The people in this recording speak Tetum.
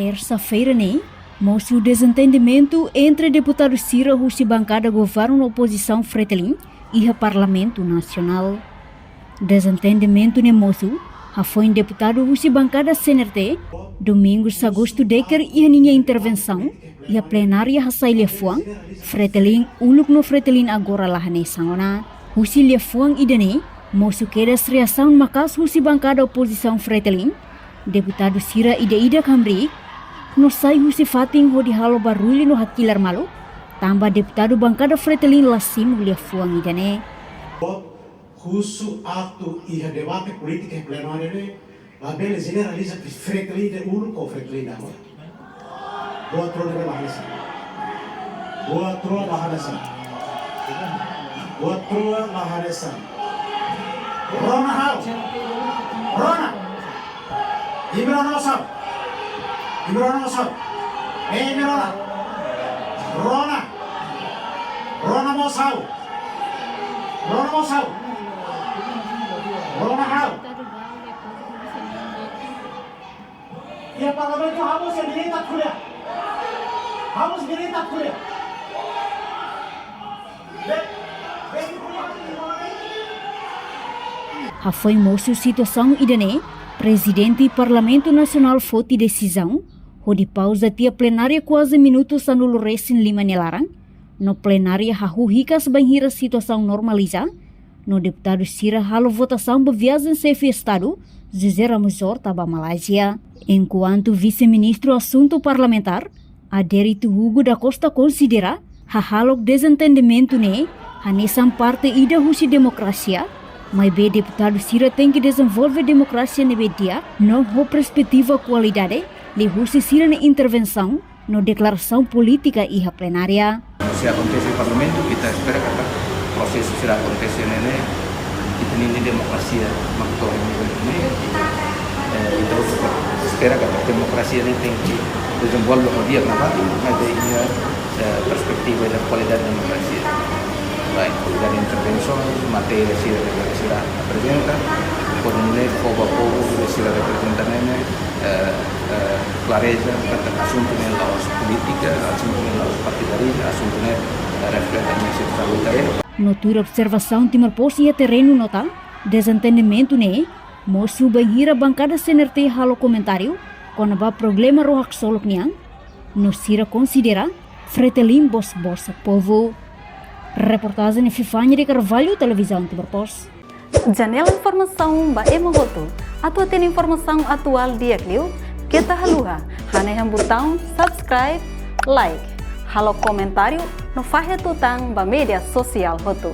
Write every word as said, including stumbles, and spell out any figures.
Tersa-feira ne'e, mosu dezentendimentu entre deputadu sira husi bankada governu no opozisaun Fretilin iha Parlamentu Nasionál. Dezentendimentu ne'e mosu hafoin deputadu husi bankada C N R T, Domingos Augusto Decker, iha ninia intervensaun iha plenária hasai liafuan Fretilin uluk no Fretilin agora la hanesan ona. Husi liafuan ida-ne'e mosu kedas reasaun maka'as husi bankada opozisaun Fretilin. Deputadu sira ida-idak hamriik no sai husi fatin hodi halo barullu no hakilar malu, tanba deputadu bankada Fretilin la simu liafuan ida-ne'e. Husu atu iha debate polítika iha plenária ne'e, labele jeneraliza Fretilin ida uluk ho Fretilin ida agora. Buat rua ne'e la hanesan. Buat rua la hanesan. Buat rua la hanesan. Rona ha'u. Rona. Imi rona mós ha'u. Imi rona mós ha'u. Eh, imi rona. Rona. Rona mós ha'u. Rona mós ha'u. Rona ha'u. Iha Parlamentu ha'u mós iha direitu atu ko'alia. Ha'u mós iha direitu atu ko'alia. Be-, be-, Hafoin mosu situasaun ida-ne'e, Prezidente Parlamentu Nasionál foti desizaun hodi pauza tiha plenária kuaze minutu sanulu-resin-lima nia laran, no plenária hahú hikas bainhira situasaun normaliza, no deputadu sira halo votasaun ba viajen Xefe Estadu José Ramos Horta ba Malázia. Enkuantu Vise-Ministru Asuntu Parlamentár, Adérito Hugo da Costa, konsidera hahalok dezentendimentu ne'e hanesan parte ida husi demokrasia, maibé deputadu sira tenke dezenvolve demokrasia ne'ebé di'ak no ho perspetiva kualidade, liuhusi sira-nia intervensaun no deklarasaun polítika iha plenária. Se akontese iha Parlamentu, ita espera katak prosesu sira akontese ne'e, ita-nia demokrasia mak to'o iha nivel ne'e, eh, ita espera katak demokrasia ne'e tenke dezenvolve ho di'ak nafatin, maibé iha, eh, perspetiva iha kualidade demokrasia. Baik, kualidade intervensaun, matéria sira, sira aprezenta, komunidade, povu, povu sira reprezenta ne'e, eh, eh, klareza katak asuntu ne'e la'ós polítika, asuntu ne'e la'ós partidáriu, asuntu ne'e, eh, reflete nia situasaun ita-nia. No tuir observasaun Timor Post iha terrenu nota, dezentendimentu ne'e mosu bainhira bankada C N R T halo komentáriu kona-ba problema ró haksolok nian, no sira konsidera Fretilin bos-bosak povu. Reportajen Fifania de Carvalho, Televizaun Timor Post. Janela informasaun ba ema hotu. Atu hatene informasaun atuál di'ak liu, keta haluha hanehan butaun subscribe, like, halo komentáriu no fahe tutan ba média sosiál hotu.